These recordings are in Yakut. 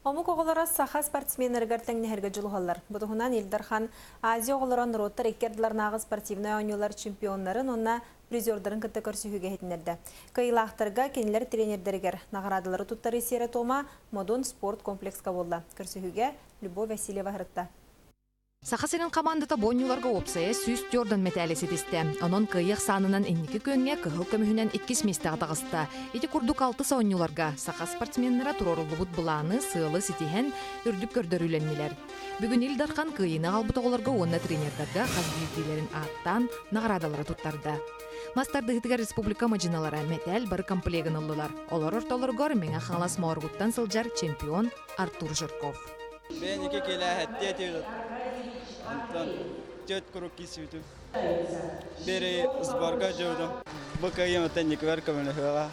Омук оҕолоро саха спортсменнарыгар тэҥнэһэргэ дьулуһаллар. Бу туһунан Ил Дархан Азия оҕолоро норуоттар икки ардыларынааҕы спортивнай оонньуулар чемпионнарын уонна призердарын кытта көрсүһүүгэ иһитиннэрдэ. Кыайыылаахтарга кинилэр тренердэригэр наҕараадалары туттарыы сиэрэ-туома Модун спорт комплекска буолла. Көрсүһүүгэ Любовь Васильева сырытта. Саха сирин хамаандата бу оонньууларга уопсайа 104 мэтээли ситистэ. Онон кыайыы ахсаанынан инники күөҥҥэ кыһыл көмүһүнэн иккис миэстэҕэ таҕыста. Ити курдук алтыс оонньууларга саха спортсменнара туруоруллубут былааны, сыалы ситиһэн, үрдүк көрдөрүүлэннилэр. Бүгүн Ил Дархан кыайыыны аҕалбыт оҕолорго уонна тренердарга хас биирдиилэрин ааттаан наҕараадалары туттарда. Мас тардыһыытыгар республика мадьыналара мэтээл бары комплегын ыллылар. Олор ортолоругар Мэҥэ Хаҥалас Мооругуттан сылдьар чемпион Артур Жирков. Мен iki келәһәттиэ этибит. Онтон түөрт курук киирсибитим. Бири сборга дьуудум. Бу кыайыым никвер көмөлөһүөҕэ.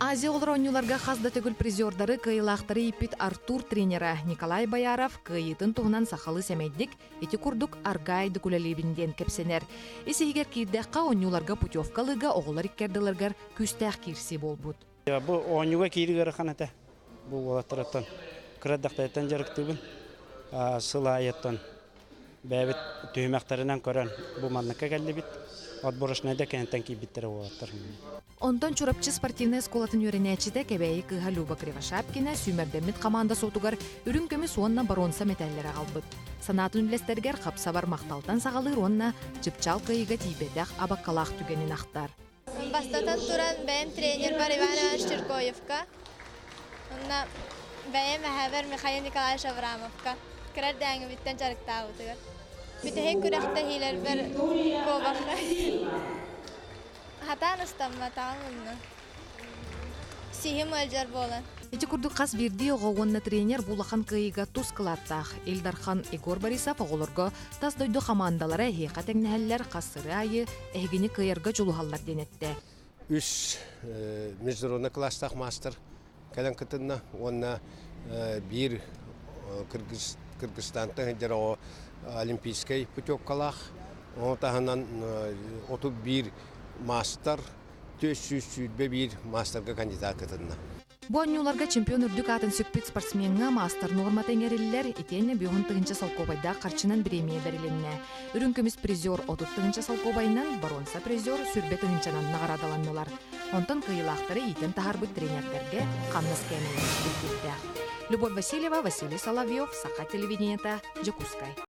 Азия оҕолор оонньууларга хас да төгүл призердары кыайыылаахтары ииппит Артур тренера Николай Бояров кыайыытын туһунан сахалыы сэмэйдик ити курдук аргаайдык үлэлиибин диэн кэпсэнэр. Ис иһигэр киирдэххэ оонньууларга путевка ылыыга оҕолор икки ардыларыгар күүстээх киирсии буолбут. Бу оонньууга киирии ыарахан этэ. Бу уолаттарыттан кыра эрдэхтэриттэн дьарыктыыбын. Сыл аайыттан бэйэбит түһүмэхтэринэн көрөн бу манныкка кэллибит. Отборочнайда кэнниттэн киирбиттэрэ уолаттар. Онтон Чурапчы спортивнай оскуолатын үөрэнээччитэ Кэбээйи кыыһа Люба Кривошапкина сүүмэрдэммит хамаанда суотугар үрүҥ көмүс уонна боруонса мэтээллэри аҕалбыт. Санаатын үллэстэригэр хапсабар махталтан саҕалыыр уонна чыпчаал кыайыыга тиийбэтэх абаккалаах түгэнин ахтар. Бастатан туран, бэйэм тренербар Иван Иванович Чиркоевка, уонна бэйэм эһээбэр Михаил Николаевич Абрамовка кыра эрдээҥибиттэн дьарыктаабытыгар. Бүтэһик күрэхтэһиилэрбэр куобахха хатаан ыстамматаҕым онно. Сиһим ыалдьар буолан. Ити курдук хас биирдии оҕо уонна тренер бу улахан кыайыыга тус кылааттаах. Ил Дархан Егор Борисов оҕолорго тас дойду хамаандалара эһиэхэ тэҥнэһэллэр, хас сырыы аайы эһигини кыайарга дьулуһаллар диэн эттэ. Үс международный класстаах маастар кэлэн кытынна уонна биир Кыргызстантан сылдьар оҕо олимпийскай путевкалаах. Ону таһынан 31 маастар 421 маастарга кандидат кытынна. Бу оонньууларга чемпион үрдүк аатын сүкпүт спортсмеҥҥа маастар нуормата иҥэриллэр, итиэннэ бүөҕүн тыһыынча солкуобайдаах харчынан бириэмийэ бэрилиннэ. Үрүҥ көмүс призер 30 тыһыынча солкуобайынан, боруонса призер сүрбэ тыһыынчанан наҕараадаланнылар. Онтон кыайыылаахтары иитэн таһаарбыт тренердэргэ хамнас кээмэйэ үрдүктээх. Любовь Васильева, Василий Соловьев, Саха телевидениета, Дьокуускай.